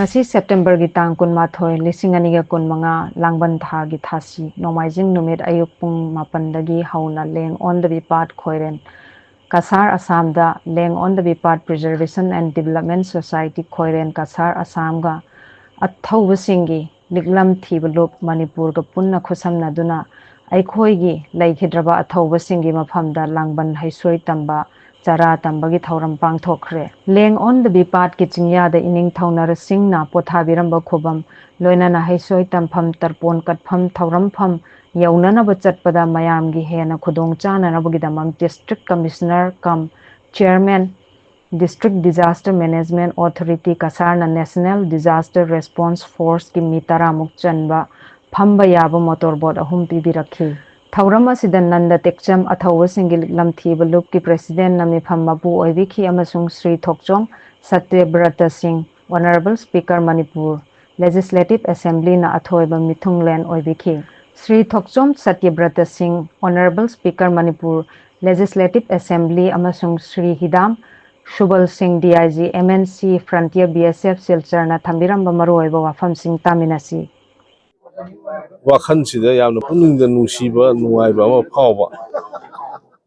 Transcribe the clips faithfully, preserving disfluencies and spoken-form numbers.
ꯉꯁꯤ ꯁꯦꯞꯇꯦꯝꯕꯔꯒꯤ ꯇꯥꯡ ꯀꯨꯟꯃꯥꯊꯣꯏ, ꯂꯤꯁꯤꯡ ꯑꯅꯤꯒ ꯀꯨꯟꯃꯉꯥ, ꯂꯥꯡꯕꯟ ꯊꯥꯒꯤ ꯊꯥꯁꯤ, ꯅꯣꯡꯃꯥꯏꯖꯤꯡ ꯅꯨꯃꯤꯠ, ꯑꯌꯨꯛ ꯄꯨꯡ ꯃꯥꯄꯟꯗꯒꯤ ꯍꯧꯅ ꯂꯦꯡ ꯑꯣꯟꯗꯕꯤ ꯄꯥꯠ ꯈꯣꯏꯔꯦꯟ, ꯀꯁꯥꯔ, ꯑꯁꯥꯝꯗ ꯂꯦꯡ ꯑꯣꯟꯗꯕꯤ ꯄꯥꯠ Preservation and Development Society ꯈꯣꯏꯔꯦꯟ, Cachar, ꯑꯁꯥꯝꯒ ꯑꯊꯧꯕꯁꯤꯡꯒꯤ ꯂꯤꯛꯂꯝ ꯊꯤꯕ ꯂꯨꯞ ꯃꯅꯤꯄꯨꯔꯒ ꯄꯨꯟꯅ ꯈꯨꯠꯁꯝꯅꯗꯨꯅ ꯑꯩꯈꯣꯏꯒꯤ ꯂꯩꯈꯤꯗ꯭ꯔꯕ ꯑꯊꯧꯕꯁꯤꯡꯒꯤ ꯃꯐꯝꯗ ꯂꯥꯡꯕꯟ ꯍꯩꯁꯣꯏ ꯇꯝꯕ, ꯆꯔꯥ ꯇꯝꯕꯒꯤ ꯊꯧꯔꯝ ꯄꯥꯡꯊꯣꯛꯈ꯭ꯔꯦ꯫ ꯂꯦꯡ ꯑꯣꯟꯗꯕꯤ ꯄꯥꯠꯀꯤ ꯆꯤꯡꯌꯥꯗ ꯏꯅꯤꯡꯊꯧ ꯅꯔꯁꯤꯡꯅ ꯄꯣꯊꯥꯕꯤꯔꯝꯕ ꯈꯨꯕꯝ, ꯂꯣꯏꯅꯅ ꯍꯩꯁꯣꯏ ꯇꯝꯐꯝ, ꯇꯔꯄꯣꯟ ꯀꯠꯐꯝ, ꯊꯧꯔꯝꯐꯝ ꯌꯧꯅꯅꯕ ꯆꯠꯄꯗ ꯃꯌꯥꯝꯒꯤ ꯍꯦꯟꯅ ꯈꯨꯗꯣꯡ ꯆꯥꯅꯅꯕꯒꯤꯗꯃꯛ District Commissioner cum Chairman, District Disaster Management Authority ꯀꯁꯥꯔꯅ National Disaster Response Forceꯀꯤ ꯃꯤ ꯇꯔꯥꯃꯨꯛ ꯆꯟꯕ ꯐꯝꯕ ꯌꯥꯕ ꯃꯣꯇꯣꯔ ꯕꯣꯠ ꯑꯍꯨꯝ ꯄꯤꯕꯤꯔꯛꯈꯤ꯫ ꯊꯧꯔꯝ ꯑꯁꯤꯗ ꯅꯟꯗ ꯇꯦꯛꯆꯝ, ꯑꯊꯧꯕꯁꯤꯡꯒꯤ ꯂꯤꯛꯂꯝ ꯊꯤꯕ ꯂꯨꯞꯀꯤ Presidentꯅ ꯃꯤꯐꯝ ꯃꯄꯨ ꯑꯣꯏꯕꯤꯈꯤ ꯑꯃꯁꯨꯡ ꯁ꯭ꯔꯤ ꯊꯣꯛꯆꯣꯝ ꯁꯇ꯭ꯌꯕ꯭ꯔꯇ ꯁꯤꯡ, Honourable Speaker, Manipur Legislative Assemblyꯅ ꯑꯊꯣꯏꯕ ꯃꯤꯊꯨꯡꯂꯦꯟ ꯑꯣꯏꯕꯤꯈꯤ꯫ ꯁ꯭ꯔꯤ ꯊꯣꯛꯆꯣꯝ ꯁꯇ꯭ꯌꯕ꯭ꯔꯇ ꯁꯤꯡ, Honourable Speaker, Manipur Legislative Assembly ꯑꯃꯁꯨꯡ ꯁ꯭ꯔꯤ ꯍꯤꯗꯥꯝ ꯁꯨꯕꯜ ꯁꯤꯡ, D I G, M N C, Frontier B S F, ꯁꯤꯜꯆꯔꯅ ꯊꯝꯕꯤꯔꯝꯕ ꯃꯔꯨꯑꯣꯏꯕ ꯋꯥꯐꯝꯁꯤꯡ ꯇꯥꯃꯤꯟꯅꯁꯤ꯫ ꯋꯥꯈꯜꯁꯤꯗ ꯌꯥꯝꯅ ꯄꯨꯛꯅꯤꯡꯗ ꯅꯨꯡꯁꯤꯕ, ꯅꯨꯡꯉꯥꯏꯕ ꯑꯃ ꯐꯥꯎꯕ,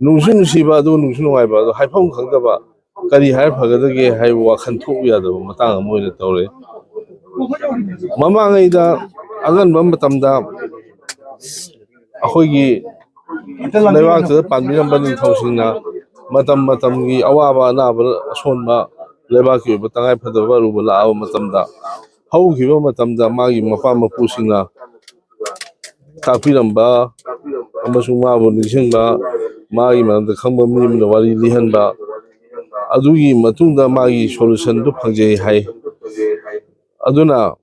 ꯅꯨꯡꯁꯨ ꯅꯨꯡꯁꯤꯕ, ꯑꯗꯨꯒ ꯅꯨꯡꯁꯨ ꯅꯨꯡꯉꯥꯏꯕ, ꯑꯗꯣ ꯍꯥꯏꯐꯝ ꯈꯪꯗꯕ, ꯀꯔꯤ ꯍꯥꯏꯔ ꯐꯒꯗꯒꯦ ꯍꯥꯏꯕ ꯋꯥꯈꯜ ꯊꯣꯛꯎ ꯌꯥꯗꯕ ꯃꯇꯥꯡ ꯑꯃ ꯑꯣꯏꯅ ꯇꯧꯔꯦ꯫ ꯃꯃꯥꯡꯉꯩꯗ ꯑꯉꯟꯕ ꯃꯇꯝꯗ ꯑꯩꯈꯣꯏꯒꯤ ꯂꯩꯕꯥꯛꯇꯨꯗ ꯄꯥꯟꯕꯤꯔꯝꯕ ꯅꯤꯡꯊꯧꯁꯤꯡꯅ ꯃꯇꯝ ꯃꯇꯝꯒꯤ ꯑꯋꯥꯕ ꯑꯅꯥꯕ ꯑꯁꯣꯟꯕ, ꯂꯩꯕꯥꯛꯀꯤ ꯑꯣꯏꯕ ꯇꯉꯥꯏꯐꯗꯕ ꯑꯔꯨꯕ ꯂꯥꯛꯑꯕ ꯃꯇꯝꯗ, ꯍꯧꯈꯤꯕ ꯃꯇꯝꯗ ꯃꯥꯒꯤ ꯃꯄꯥ ꯃꯄꯨꯁꯤꯡꯅ ꯇꯥꯛꯄꯤꯔꯝꯕ ꯑꯃꯁꯨꯡ ꯃꯥꯕꯨ ꯅꯤꯡꯁꯤꯡꯕ, ꯃꯥꯒꯤ ꯃꯔꯝꯗ ꯈꯪꯕ ꯃꯤ ꯑꯃꯅ ꯋꯥꯔꯤ ꯂꯤꯍꯟꯕ, ꯑꯗꯨꯒꯤ ꯃꯇꯨꯡꯗ ꯃꯥꯒꯤ solutionꯗꯨ ꯐꯪꯖꯩ ꯍꯥꯏ꯫ ꯑꯗꯨꯅ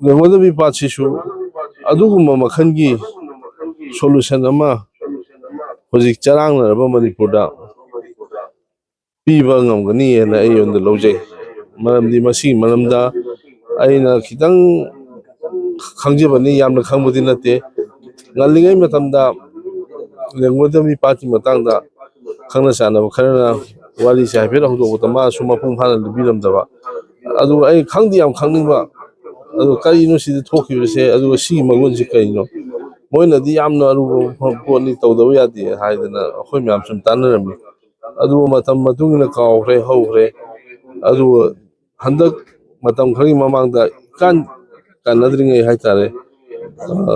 ꯂꯦꯡꯒꯣꯟꯗꯕꯤ ꯄꯥꯠꯁꯤꯁꯨ ꯑꯗꯨꯒꯨꯝꯕ ꯃꯈꯜꯒꯤ solution ꯑꯃ ꯍꯧꯖꯤꯛ ꯆꯔꯥꯡꯅꯔꯕ ꯃꯅꯤꯄꯨꯔꯗ ꯄꯤꯕ ꯉꯝꯒꯅꯤ ꯍꯥꯏꯅ ꯑꯩꯉꯣꯟꯗ ꯂꯧꯖꯩ꯫ ꯃꯔꯝꯗꯤ ꯃꯁꯤꯒꯤ ꯃꯔꯝꯗ ꯑꯩꯅ ꯈꯤꯇꯪ ꯈꯪꯖꯕꯅꯤ, ꯌꯥꯝꯅ ꯈꯪꯕꯗꯤ ꯅꯠꯇꯦ꯫ ꯉꯜꯂꯤꯉꯩ ꯃꯇꯝꯗ ꯂꯦꯡꯒꯣꯟꯗꯕꯤ ꯄꯥꯠꯀꯤ ꯃꯇꯥꯡꯗ ꯈꯪꯅ ꯆꯥꯟꯅꯕ ꯈꯔꯅ ꯋꯥꯔꯤꯁꯦ ꯍꯥꯏꯐꯦꯠ ꯍꯧꯗꯣꯛꯄꯗ ꯃꯥꯁꯨ ꯃꯄꯨꯡ ꯐꯥꯅ ꯂꯤꯕꯤꯔꯝꯗꯕ꯫ ꯑꯗꯨꯒ ꯑꯩ ꯈꯪꯗꯤ ꯌꯥꯝ ꯈꯪꯅꯤꯡꯕ, ꯑꯗꯨ ꯀꯔꯤꯅꯣ ꯁꯤꯗ ꯊꯣꯛꯈꯤꯕꯁꯦ, ꯑꯗꯨꯒ ꯁꯤꯒꯤ ꯃꯒꯨꯟꯁꯦ ꯀꯩꯅꯣ? ꯃꯣꯏꯅꯗꯤ ꯌꯥꯝꯅ ꯑꯔꯨꯕ ꯄꯣꯠꯅꯤ, ꯇꯧꯗꯕ ꯌꯥꯗꯦ ꯍꯥꯏꯗꯅ ꯑꯩꯈꯣꯏ ꯃꯌꯥꯝ ꯁꯨꯝ ꯇꯥꯟꯅꯔꯝꯃꯤ꯫ ꯑꯗꯨꯕꯨ ꯃꯇꯝ ꯃꯇꯨꯡ ꯏꯟꯅ ꯀꯥꯎꯈ꯭ꯔꯦ, ꯍꯧꯈ꯭ꯔꯦ꯫ ꯑꯗꯨꯒ ꯍꯟꯗꯛ ꯃꯇꯝ ꯈꯔꯒꯤ ꯃꯃꯥꯡꯗ ꯏꯀꯥꯟ ꯀꯥꯟꯅꯗ꯭ꯔꯤꯉꯩ ꯍꯥꯏꯇꯥꯔꯦ, ꯑ,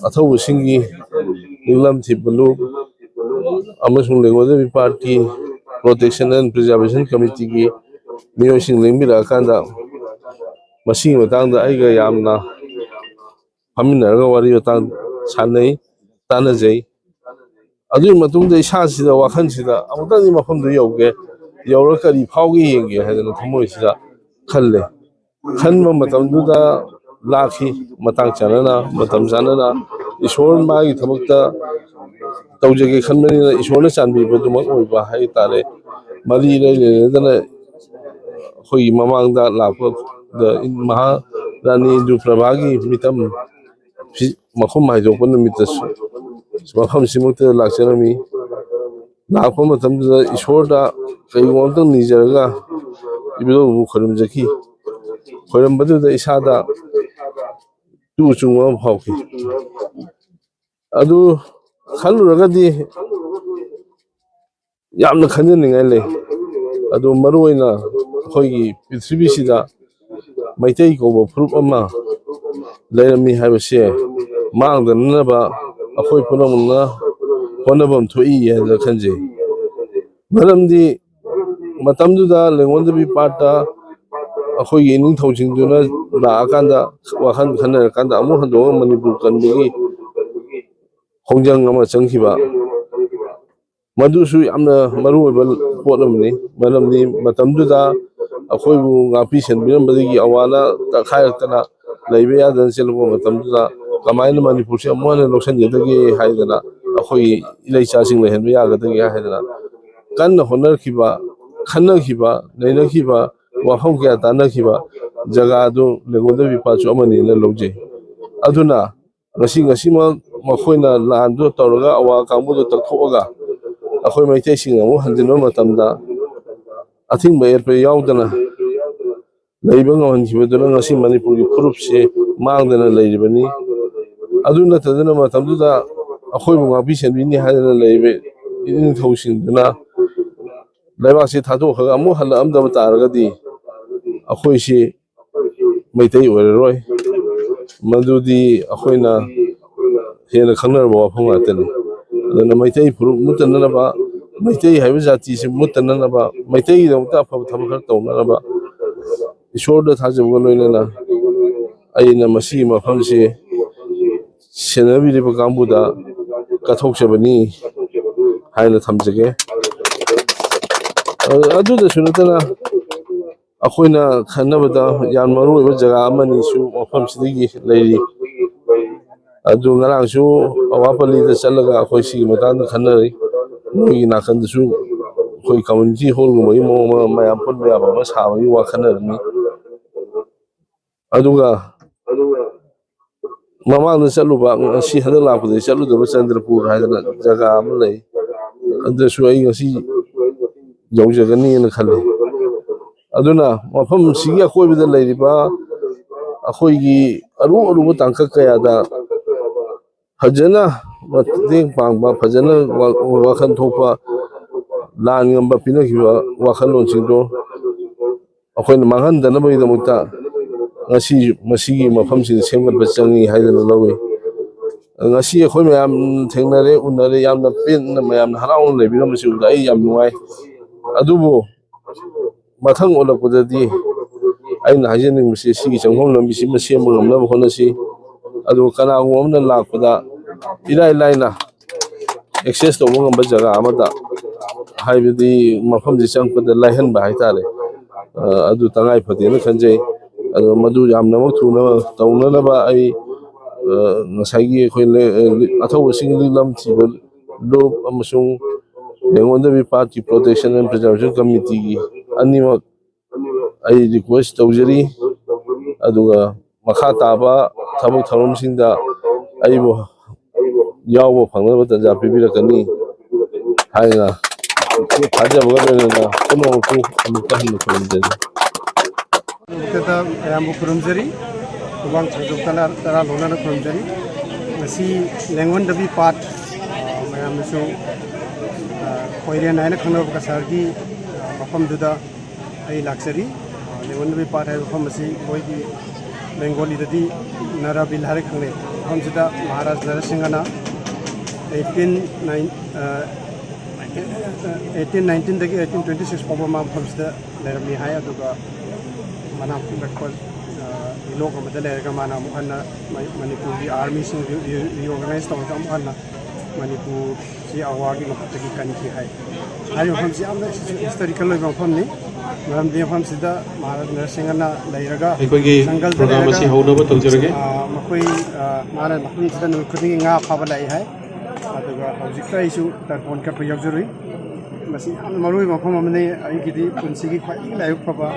ꯑꯊꯧꯕꯁꯤꯡꯒꯤ ꯅꯤꯡꯂꯝ ꯊꯤꯞꯄ ꯂꯨꯞ ꯑꯃꯁꯨꯡ ꯂꯦꯡꯒꯣꯜꯗꯕꯤ ꯄꯥꯠꯀꯤ Protection and Preservation Committeeꯒꯤ ꯃꯤꯑꯣꯏꯁꯤꯡ ꯂꯦꯡꯕꯤꯔꯛꯑꯀꯥꯟꯗ ꯃꯁꯤꯒꯤ ꯃꯇꯥꯡꯗ ꯑꯩꯒ ꯌꯥꯝꯅ ꯐꯝꯃꯤꯟꯅꯔꯒ ꯋꯥꯔꯤ ꯋꯥꯇꯥꯡ ꯁꯥꯟꯅꯩ, ꯇꯥꯟꯅꯖꯩ꯫ ꯑꯗꯨꯒꯤ ꯃꯇꯨꯡꯗ ꯏꯁꯥꯁꯤꯗ, ꯋꯥꯈꯜꯁꯤꯗ ꯑꯃꯨꯛꯇꯪꯗꯤ ꯃꯐꯝꯗꯨ ꯌꯧꯒꯦ, ꯌꯧꯔꯒ ꯀꯔꯤ ꯐꯥꯎꯒꯦ ꯌꯦꯡꯒꯦ ꯍꯥꯏꯗꯅ ꯊꯃꯣꯏꯁꯤꯗ ꯈꯜꯂꯦ꯫ ꯈꯟꯕ ꯃꯇꯝꯗꯨꯗ ꯂꯥꯛꯈꯤ, ꯃꯇꯥꯡ ꯆꯥꯅꯅ, ꯃꯇꯝ ꯆꯥꯅꯅ꯫ ꯏꯁꯣꯔ ꯃꯥꯒꯤ ꯊꯕꯛꯇ ꯇꯧꯖꯒꯦ ꯈꯟꯕꯅꯤꯅ ꯏꯁꯣꯔꯅ ꯆꯥꯟꯕꯤꯕꯗꯨꯃꯛ ꯑꯣꯏꯕ ꯍꯥꯏ ꯇꯥꯔꯦ꯫ ꯃꯔꯤ ꯏꯔꯩ ꯂꯩꯅꯗꯅ ꯑꯩꯈꯣꯏꯒꯤ ꯃꯃꯥꯡꯗ ꯂꯥꯛꯄꯗ ꯃꯍꯥꯔꯥꯅꯤ ꯏꯟꯗꯨ ꯄ꯭ꯔꯚꯥꯒꯤ ꯃꯤꯇꯝ ꯐꯤ-, ꯃꯈꯨꯝ ꯍꯥꯏꯗꯣꯛꯄ ꯅꯨꯃꯤꯠꯇꯁꯨ ꯃꯐꯝꯁꯤꯃꯛꯇꯗ ꯂꯥꯛꯆꯔꯝꯃꯤ꯫ ꯂꯥꯛꯄ ꯃꯇꯝꯗꯨꯗ ꯏꯁꯣꯔꯗ ꯀꯔꯤꯒꯨꯝꯕ ꯑꯝꯇꯪ ꯅꯤꯖꯔꯒ ꯏꯕꯨꯙꯧꯕꯨ ꯈꯣꯏꯔꯨꯝꯖꯈꯤ꯫ ꯈꯣꯏꯔꯝꯕꯗꯨꯗ ꯏꯁꯥꯗ ꯇꯨ ꯆꯨꯡꯕ ꯑꯃ ꯐꯥꯎꯈꯤ꯫ ꯑꯗꯨ ꯈꯜꯂꯨꯔꯒꯗꯤ ꯌꯥꯝꯅ ꯈꯟꯖꯅꯤꯡꯉꯥꯏ ꯂꯩ꯫ ꯑꯗꯨ ꯃꯔꯨꯑꯣꯏꯅ ꯑꯩꯈꯣꯏꯒꯤ ꯄ꯭ꯔꯤꯊꯤꯕꯤꯁꯤꯗ ꯃꯩꯇꯩ ꯀꯧꯕ ꯐꯨꯔꯨꯞ ꯑꯃ ꯂꯩꯔꯝꯃꯤ ꯍꯥꯏꯕꯁꯦ ꯃꯥꯡꯗꯅꯅꯕ ꯑꯩꯈꯣꯏ ꯄꯨꯝꯅꯃꯛꯅ ꯍꯣꯠꯅꯐꯝ ꯊꯣꯛꯏ ꯍꯥꯏꯅ ꯈꯟꯖꯩ꯫ ꯃꯔꯝꯗꯤ ꯃꯇꯝꯗꯨꯗ ꯂꯦꯡꯉꯣꯟꯗꯕꯤ ꯄꯥꯠꯇ ꯑꯩꯈꯣꯏꯒꯤ ꯏꯅꯤꯡꯊꯧꯁꯤꯡꯗꯨꯅ ꯂꯥꯛꯑꯀꯥꯟꯗ, ꯋꯥꯈꯜ ꯈꯟꯅꯔꯀꯥꯟꯗ ꯑꯃꯨꯛ ꯍꯟꯗꯣꯛꯑꯒ ꯃꯅꯤꯄꯨꯔ ꯀꯟꯕꯒꯤ ꯈꯣꯡꯖꯪ ꯑꯃ ꯆꯪꯈꯤꯕ, ꯃꯗꯨꯁꯨ ꯌꯥꯝꯅ ꯃꯔꯨꯑꯣꯏꯕ ꯄꯣꯠ ꯑꯃꯅꯤ꯫ ꯃꯔꯝꯗꯤ ꯃꯇꯝꯗꯨꯗ ꯑꯩꯈꯣꯏꯕꯨ ꯉꯥꯛꯄꯤ ꯁꯦꯟꯕꯤꯔꯝꯕꯗꯒꯤ ꯑꯋꯥꯅ ꯇꯛꯈꯥꯏꯔꯛꯇꯅ ꯂꯩꯕ ꯌꯥꯗꯅ ꯆꯦꯜꯂꯛꯄ ꯃꯇꯝꯗꯨꯗ ꯀꯃꯥꯏꯅ ꯃꯅꯤꯄꯨꯔꯁꯤ ꯑꯃꯨꯛ ꯍꯟꯅ ꯂꯧꯁꯤꯟꯒꯗꯒꯦ ꯍꯥꯏꯗꯅ, ꯑꯩꯈꯣꯏꯒꯤ ꯏꯂꯩꯆꯥꯁꯤꯡ ꯂꯩꯍꯟꯕ ꯌꯥꯒꯗꯒꯦ ꯍꯥꯏꯗꯅ ꯀꯟꯅ ꯍꯣꯠꯅꯈꯤꯕ, ꯈꯟꯅꯈꯤꯕ, ꯅꯩꯅꯈꯤꯕ, ꯋꯥꯐꯝ ꯀꯌꯥ ꯇꯥꯟꯅꯈꯤꯕ ꯖꯒꯥ ꯑꯗꯨ ꯂꯦꯡꯒꯣꯟꯗꯕꯤ ꯄꯥꯠꯁꯨ ꯑꯃꯅꯤꯅ ꯂꯧꯖꯩ꯫ ꯑꯗꯨꯅ ꯉꯁꯤ, ꯉꯁꯤꯃꯛ ꯃꯈꯣꯏꯅ ꯂꯥꯟꯗꯨ ꯇꯧꯔꯒ ꯑꯋꯥ ꯀꯥꯡꯕꯨꯗꯨ ꯇꯛꯊꯣꯛꯑꯒ ꯑꯩꯈꯣꯏ ꯃꯩꯇꯩꯁꯤꯡ ꯑꯃꯨꯛ ꯍꯟꯖꯤꯟꯕ ꯃꯇꯝꯗ ꯑꯊꯤꯡꯕ ꯌꯦꯠꯄ ꯌꯥꯎꯗꯅ ꯂꯩꯕ ꯉꯝꯍꯟꯈꯤꯕꯗꯨꯅ ꯉꯁꯤ ꯃꯅꯤꯄꯨꯔꯒꯤ ꯐꯨꯔꯨꯞꯁꯦ ꯃꯥꯡꯗꯅ ꯂꯩꯔꯤꯕꯅꯤ꯫ ꯑꯗꯨ ꯅꯠꯇꯗꯅ ꯃꯇꯝꯗꯨꯗ ꯑꯩꯈꯣꯏꯕꯨ ꯉꯥꯛꯄꯤ ꯁꯦꯟꯕꯤꯅꯤ ꯍꯥꯏꯗꯅ ꯂꯩꯔꯤꯕ ꯏꯅꯤꯡꯊꯧꯁꯤꯡꯗꯨꯅ ꯂꯩꯕꯥꯛꯁꯤ ꯊꯥꯗꯣꯛꯈ꯭ꯔꯒ ꯑꯃꯨꯛ ꯍꯜꯂꯛꯑꯝꯗꯕ ꯇꯥꯔꯒꯗꯤ ꯑꯩꯈꯣꯏꯁꯤ ꯃꯩꯇꯩ ꯑꯣꯏꯔꯔꯣꯏ꯫ ꯃꯗꯨꯗꯤ ꯑꯩꯈꯣꯏꯅ ꯍꯦꯟꯅ ꯈꯪꯅꯔꯕ ꯋꯥꯐꯝ ꯉꯥꯛꯇꯅꯤ꯫ ꯑꯗꯨꯅ ꯃꯩꯇꯩ ꯐꯨꯔꯨꯞ ꯃꯨꯠꯇꯅꯅꯕ, ꯃꯩꯇꯩ ꯍꯥꯏꯕ ꯖꯥꯇꯤꯁꯤ ꯃꯨꯠꯇꯅꯅꯕ, ꯃꯩꯇꯩꯒꯤꯗꯃꯛꯇ ꯑꯐꯕ ꯊꯕꯛ ꯈꯔ ꯇꯧꯅꯅꯕ ꯏꯁꯣꯔꯗ ꯊꯥꯖꯕꯒ ꯂꯣꯏꯅꯅ ꯑꯩꯅ ꯃꯁꯤꯒꯤ ꯃꯐꯝꯁꯤ ꯁꯦꯟꯅꯕꯤꯔꯤꯕ ꯀꯥꯡꯕꯨꯗ ꯀꯠꯊꯣꯛꯆꯕꯅꯤ ꯍꯥꯏꯅ ꯊꯝꯖꯒꯦ꯫ ꯑꯗꯨꯗꯁꯨ ꯅꯠꯇꯅ ꯑꯩꯈꯣꯏꯅ ꯈꯟꯅꯕꯗ ꯌꯥꯝ ꯃꯔꯨ ꯑꯣꯏꯕ ꯖꯒꯥ ꯑꯃꯅꯤꯁꯨ ꯃꯐꯝꯁꯤꯗꯒꯤ ꯂꯩꯔꯤ꯫ ꯑꯗꯨ ꯉꯔꯥꯡꯁꯨ ꯑꯋꯥꯄꯜꯂꯤꯗ ꯆꯠꯂꯒ ꯑꯩꯈꯣꯏ ꯁꯤꯒꯤ ꯃꯇꯥꯡꯗ ꯈꯟꯅꯔꯤ꯫ ꯃꯣꯏꯒꯤ ꯅꯥꯀꯟꯗꯁꯨ ꯑꯩꯈꯣꯏ ꯀꯝꯃ꯭ꯌꯨꯅꯤꯇꯤ ꯍꯣꯜꯒꯨꯝꯕꯒꯤ ꯃꯑꯣꯡ ꯑꯃ ꯃꯌꯥꯝ ꯄꯨꯟꯕ ꯌꯥꯕ ꯑꯃ ꯁꯥꯕꯒꯤ ꯋꯥ ꯈꯟꯅꯔꯝꯃꯤ꯫ ꯑꯗꯨꯒ ꯃꯃꯥꯡꯗ ꯆꯠꯂꯨꯕ, ꯉꯁꯤ ꯍꯟꯗꯛ ꯂꯥꯛꯄꯗꯗꯤ ꯆꯠꯂꯨꯗꯕ ꯆꯟꯗ꯭ꯔꯄꯨꯔ ꯍꯥꯏꯗꯅ ꯖꯒꯥ ꯑꯃ ꯂꯩ꯫ ꯑꯗꯨꯁꯨ ꯑꯩ ꯉꯁꯤ ꯌꯧꯖꯒꯅꯤꯅ ꯈꯜꯂꯤ꯫ ꯑꯗꯨꯅ ꯃꯐꯝꯁꯤꯒꯤ ꯑꯀꯣꯏꯕꯗ ꯂꯩꯔꯤꯕ ꯑꯩꯈꯣꯏꯒꯤ ꯑꯔꯨ ꯑꯔꯨꯕ ꯇꯥꯡꯀꯛ ꯀꯌꯥꯗ ꯐꯖꯅ ꯃꯇꯦꯡ ꯄꯥꯡꯕ, ꯐꯖꯅ ꯋꯥ-, ꯋꯥꯈꯜ ꯊꯣꯛꯄ, ꯂꯥꯟ ꯉꯝꯕ ꯄꯤꯅꯈꯤꯕ ꯋꯥꯈꯜꯂꯣꯟꯁꯤꯡꯗꯣ ꯑꯩꯈꯣꯏꯅ ꯃꯥꯡꯍꯟꯗꯅꯕꯒꯤꯗꯃꯛꯇ ꯉꯁꯤ ꯃꯁꯤꯒꯤ ꯃꯐꯝꯁꯤꯗ ꯁꯦꯝꯒꯠꯄ ꯆꯪꯉꯤ ꯍꯥꯏꯗꯅ ꯂꯧꯏ꯫ ꯉꯁꯤ ꯑꯩꯈꯣꯏ ꯃꯌꯥꯝ ꯊꯦꯡꯅꯔꯦ, ꯎꯅꯔꯦ, ꯌꯥꯝꯅ ꯄꯦꯟꯅ ꯃꯌꯥꯝꯅ ꯍꯔꯥꯎꯅ ꯂꯩꯕꯤꯔꯝꯕꯁꯤ ꯎꯕꯗ ꯑꯩ ꯌꯥꯝ ꯅꯨꯡꯉꯥꯏ꯫ ꯑꯗꯨꯕꯨ ꯃꯊꯪ ꯑꯣꯜꯂꯛꯄꯗꯗꯤ ꯑꯩꯅ ꯍꯥꯏꯖꯅꯤꯡꯕꯁꯤ ꯁꯤꯒꯤ ꯆꯪꯐꯝ ꯂꯝꯕꯤꯁꯤꯃ ꯁꯦꯝꯕ ꯉꯝꯅꯕ ꯍꯣꯠꯅꯁꯤ꯫ ꯑꯗꯨꯒ ꯀꯅꯥꯒꯨꯝꯕ ꯑꯃꯅ ꯂꯥꯛꯄꯗ ꯏꯔꯥꯏ ꯂꯥꯏꯅ ꯑꯦꯛꯁꯦꯁ ꯇꯧꯕ ꯉꯝꯕ ꯖꯒꯥ ꯑꯃꯗ, ꯍꯥꯏꯕꯗꯤ ꯃꯐꯝꯁꯤ ꯆꯪꯉꯛꯄꯗ ꯂꯥꯏꯍꯟꯕ ꯍꯥꯏꯇꯥꯔꯦ, ꯑ, ꯑꯗꯨ ꯇꯉꯥꯏ ꯐꯗꯦꯅ ꯈꯟꯖꯩ꯫ ꯑꯗꯣ ꯃꯗꯨ ꯌꯥꯝꯅꯃꯛ ꯊꯨꯅ ꯇꯧꯅꯅꯕ ꯑꯩ, ꯑ, ꯉꯁꯥꯏꯒꯤ ꯑꯩꯈꯣꯏ ꯂꯩ-, ꯑ, ꯑꯊꯧꯕꯁꯤꯡ ꯂꯤꯛꯂꯝ ꯊꯤꯕ ꯂꯨꯞ ꯑꯃꯁꯨꯡ ꯂꯦꯡꯉꯣꯟꯗꯕꯤ ꯄꯥꯠꯀꯤ Protection and Preservation Committeeꯒꯤ ꯑꯅꯤꯃꯛ ꯑꯩ ꯔꯤꯀ꯭ꯋꯦꯁ ꯇꯧꯖꯔꯤ꯫ ꯑꯗꯨꯒ ꯃꯈꯥ ꯇꯥꯕ ꯊꯕꯛ ꯊꯧꯔꯝꯁꯤꯡꯗ ꯑꯩꯕꯨ ꯌꯥꯎꯕ ꯐꯪꯅꯕ ꯇꯥꯟꯖꯥ ꯄꯤꯕꯤꯔꯛꯀꯅꯤ ꯍꯥꯏꯅ ꯊꯥꯖꯕꯒ ꯂꯣꯏꯅꯅ ꯄꯨꯝꯅꯃꯛꯄꯨ ꯑꯃꯨꯛꯇ ꯍꯟꯅ ꯈꯨꯔꯨꯝꯖꯔꯤ꯫ ꯃꯊꯛꯇ ꯃꯌꯥꯝꯕꯨ ꯈꯨꯔꯨꯝꯖꯔꯤ, ꯈꯨꯃꯥꯡ ꯊꯥꯡꯗꯣꯛꯇꯅ ꯇꯔꯥ ꯂꯣꯟꯅꯅ ꯈꯨꯔꯨꯝꯖꯔꯤ꯫ ꯉꯁꯤ ꯂꯦꯡꯉꯣꯟꯗꯕꯤ ꯄꯥꯠ, ꯑ, ꯃꯌꯥꯝꯅꯁꯨ, ꯑ, ꯈꯣꯏꯔꯦꯟ ꯍꯥꯏꯅ ꯈꯪꯅꯕ ꯀꯁꯥꯔꯒꯤ, ꯑ, ꯃꯐꯝꯗꯨꯗ ꯑꯩ ꯂꯥꯛꯆꯔꯤ꯫ ꯑ, ꯂꯦꯡꯉꯣꯟꯗꯕꯤ ꯄꯥꯠ ꯍꯥꯏꯕ ꯃꯐꯝ ꯑꯁꯤ ꯑꯩꯈꯣꯏꯒꯤ ꯕꯦꯡꯒꯣꯂꯤꯗꯗꯤ ꯅꯔꯥꯕꯤꯜ ꯍꯥꯏꯔ ꯈꯪꯅꯩ꯫ ꯃꯐꯝꯁꯤꯗ ꯃꯍꯥꯔꯥꯖ ꯅꯔꯁꯤꯡꯍꯅ eighteen nine, ꯑ, eighteen nineteenꯗꯒꯤ eighteen twenty six ꯐꯥꯎꯕ ꯃꯥ ꯃꯐꯝꯁꯤꯗ ꯂꯩꯔꯝꯃꯤ ꯍꯥꯏ꯫ ꯑꯗꯨꯒ ꯃꯅꯥꯛ ꯅꯛꯄ, ꯑ, ꯏꯂꯣꯛ ꯑꯃꯗ ꯂꯩꯔꯒ ꯃꯥꯅ ꯑꯃꯨꯛ ꯍꯟꯅ ꯃ-, ꯃꯅꯤꯄꯨꯔꯒꯤ ꯑꯥꯔꯃꯤꯁꯤꯡ ꯔꯤ-, ꯔꯤ-, reorganize ꯇꯧꯔꯒ ꯑꯃꯨꯛ ꯍꯟꯅ ꯃꯅꯤꯄꯨꯔꯁꯤ ꯑꯋꯥꯒꯤ ꯃꯍꯨꯠꯇꯒꯤ ꯀꯟꯈꯤ ꯍꯥꯏ꯫ ꯍꯥꯏꯔꯤꯕ ꯃꯐꯝꯁꯤ ꯌꯥꯝꯅ historical ꯑꯣꯏꯕ ꯃꯐꯝꯅꯤ꯫ ꯃꯔꯝꯗꯤ ꯃꯐꯝꯁꯤꯗ ꯃꯍꯥꯔꯥꯖ ꯅꯔꯁꯤꯡꯍꯅ ꯂꯩꯔꯒ ꯑꯩꯈꯣꯏꯒꯤ ꯖꯪꯒꯜꯗ program ꯂꯩꯔꯒ, ꯑꯁꯤ ꯍꯧꯅꯕ ꯇꯧꯖꯔꯒꯦ꯫ ꯑ, ꯃꯈꯣꯏ, ꯑ, ꯃꯥꯅ ꯃꯐꯝꯁꯤꯗ ꯅꯨꯃꯤꯠ ꯈꯨꯗꯤꯡꯒꯤ ꯉꯥ ꯐꯥꯕ ꯂꯥꯛꯏ ꯍꯥꯏ꯫ ꯑꯗꯨꯒ ꯍꯧꯖꯤꯛꯇ ꯑꯩꯁꯨ ꯇꯔꯄꯣꯟ ꯀꯠꯄ ꯌꯥꯎꯖꯔꯨꯏ꯫ ꯃꯁꯤ ꯌꯥꯝꯅ ꯃꯔꯨ ꯑꯣꯏꯕ ꯃꯐꯝ ꯑꯃꯅꯤ꯫ ꯑꯩꯒꯤꯗꯤ ꯄꯨꯟꯁꯤꯒꯤ ꯈ꯭ꯋꯥꯏꯗꯒꯤ ꯂꯥꯏꯕꯛ ꯐꯕ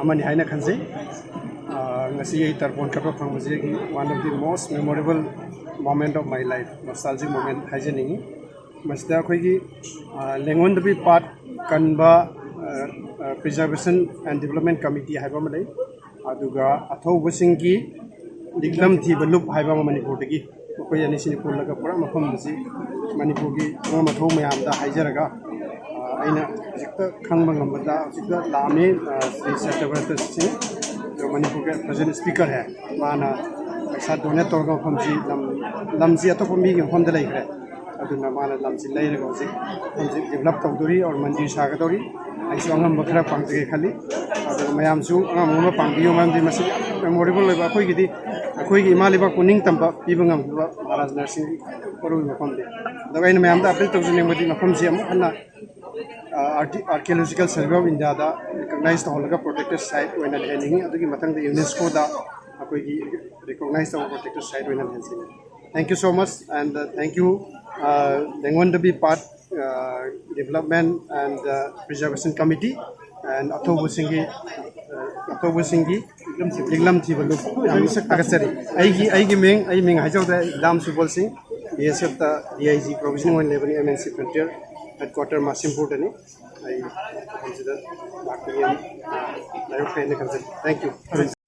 ꯑꯃꯅꯤ ꯍꯥꯏꯅ ꯈꯟꯖꯩ꯫ ꯑ, ꯉꯁꯤ ꯑꯩ ꯇꯔꯄꯣꯟ ꯀꯠꯄ ꯐꯪꯕꯁꯤꯒꯤ one of the most memorable moment of my life, nostalgic moment ꯍꯥꯏꯖꯅꯤꯡꯉꯤ꯫ ꯃꯁꯤꯗ ꯑꯩꯈꯣꯏꯒꯤ, ꯑ, ꯂꯦꯡꯉꯣꯟꯗꯕꯤ ꯄꯥꯠ ꯀꯟꯕ, ꯑ, ꯑ, Preservation and Development Committee ꯍꯥꯏꯕ ꯑꯃ ꯂꯩ, ꯑꯗꯨꯒ ꯑꯊꯧꯕꯁꯤꯡꯒꯤ ꯂꯤꯛꯂꯝ ꯊꯤꯕ ꯂꯨꯞ ꯍꯥꯏꯕ ꯑꯃ ꯃꯅꯤꯄꯨꯔꯗꯒꯤ, ꯃꯈꯣꯏ ꯑꯅꯤꯁꯤꯅ ꯄꯨꯜꯂꯒ ꯄꯨꯔꯥ ꯃꯐꯝ ꯑꯁꯤ ꯃꯅꯤꯄꯨꯔꯒꯤ ꯑꯉꯝ ꯑꯊꯧ ꯃꯌꯥꯝꯗ ꯍꯥꯏꯖꯔꯒ, ꯑ, ꯑꯩꯅ ꯍꯧꯖꯤꯛꯇ ꯈꯪꯕ ꯉꯝꯕꯗ ꯍꯧꯖꯤꯛꯇ ꯂꯥꯛꯑꯝꯃꯤ, ꯑ, ꯁ꯭ꯔꯤ ꯁꯇ꯭ꯌꯕ꯭ꯔꯇ ꯁꯤꯡ, ꯃꯅꯤꯄꯨꯔꯒꯤ present speaker ꯍꯦ, ꯃꯥꯅ ꯄꯩꯁꯥ donate ꯇꯧꯔꯒ ꯃꯐꯝꯁꯤ ꯂꯝ, ꯂꯝꯁꯤ ꯑꯇꯣꯞꯄ ꯃꯤꯒꯤ ꯃꯐꯝꯗ ꯂꯩꯈ꯭ꯔꯦ꯫ ꯑꯗꯨꯅ ꯃꯥꯅ ꯂꯝꯁꯤ ꯂꯩꯔꯒ ꯍꯧꯖꯤꯛ ꯃꯐꯝꯁꯤ develop ꯇꯧꯗꯣꯔꯤ, or ꯃꯟꯗꯤꯔ ꯁꯥꯒꯗꯧꯔꯤ꯫ ꯑꯩꯁꯨ ꯑꯉꯝꯕ ꯈꯔ ꯄꯥꯡꯖꯒꯦ ꯈꯜꯂꯤ꯫ ꯑꯗꯨꯒ ꯃꯌꯥꯝꯁꯨ ꯑꯉꯝ ꯑꯉꯝꯕ ꯄꯥꯡꯕꯤꯌꯨ, ꯃꯔꯝꯗꯤ ꯃꯁꯤ ꯌꯥꯝ memorable ꯑꯣꯏꯕ, ꯑꯩꯈꯣꯏꯒꯤꯗꯤ, ꯑꯩꯈꯣꯏꯒꯤ ꯏꯃꯥ ꯂꯩꯕꯥꯛꯄꯨ ꯅꯤꯡꯇꯝꯕ ꯄꯤꯕ ꯉꯝꯈꯤꯕ ꯃꯍꯥꯔꯥꯖ ꯅꯔꯁꯤꯡꯒꯤ ꯈ꯭ꯋꯥꯏꯗꯒꯤ ꯃꯔꯨꯑꯣꯏꯕ ꯃꯐꯝꯅꯤ꯫ ꯑꯗꯨꯒ ꯑꯩꯅ ꯃꯌꯥꯝꯗ appeal ꯇꯧꯖꯅꯤꯡꯕꯗꯤ ꯃꯐꯝꯁꯤ ꯑꯃꯨꯛ ꯍꯟꯅ, ꯑ, Archae-, Archaeological Survey of Indiaꯗ recognize ꯇꯧꯍꯜꯂꯒ protected site ꯑꯣꯏꯅ ꯂꯩꯍꯟꯅꯤꯡꯉꯤ꯫ ꯑꯗꯨꯒꯤ ꯃꯊꯪꯗ UNESCOꯗ ꯑꯩꯈꯣꯏꯒꯤ recognize ꯇꯧꯕ protected site ꯑꯣꯏꯅ ꯂꯩꯍꯟꯁꯤꯅꯤ꯫ Thank you so much and, uh, thank you, uh, ꯂꯦꯡꯉꯣꯟꯗꯕꯤ ꯄꯥꯠ, uh, Development and, uh, Preservation Committee and ꯑꯊꯧꯕꯁꯤꯡꯒꯤ, uh, ꯑꯊꯧꯕꯁꯤꯡꯒꯤ ꯂꯤꯛꯂꯝ ꯊꯤꯕ ꯂꯨꯞ ꯌꯥꯝꯅ ꯊꯥꯒꯠꯆꯔꯤ꯫ ꯑꯩꯒꯤ, ꯑꯩꯒꯤ ꯃꯤꯡ, ꯑꯩ ꯃꯤꯡ ꯍꯥꯏꯖꯧꯗ ꯗꯥꯝ ꯁꯨꯕꯣꯜ ꯁꯤꯡ, BSFꯇ DIG provision ꯑꯣꯏꯅ ꯂꯩꯕꯅꯤ, MNC Frontier Headquarter ꯃꯥꯁꯤꯝꯄꯨꯔꯗꯅꯤ꯫ ꯑꯩ ꯃꯐꯝꯁꯤꯗ ꯂꯥꯛꯄꯒꯤ ꯂꯥꯏꯕꯛ ꯐꯩ ꯍꯥꯏꯅ ꯈꯟꯖꯩ꯫ Thank you.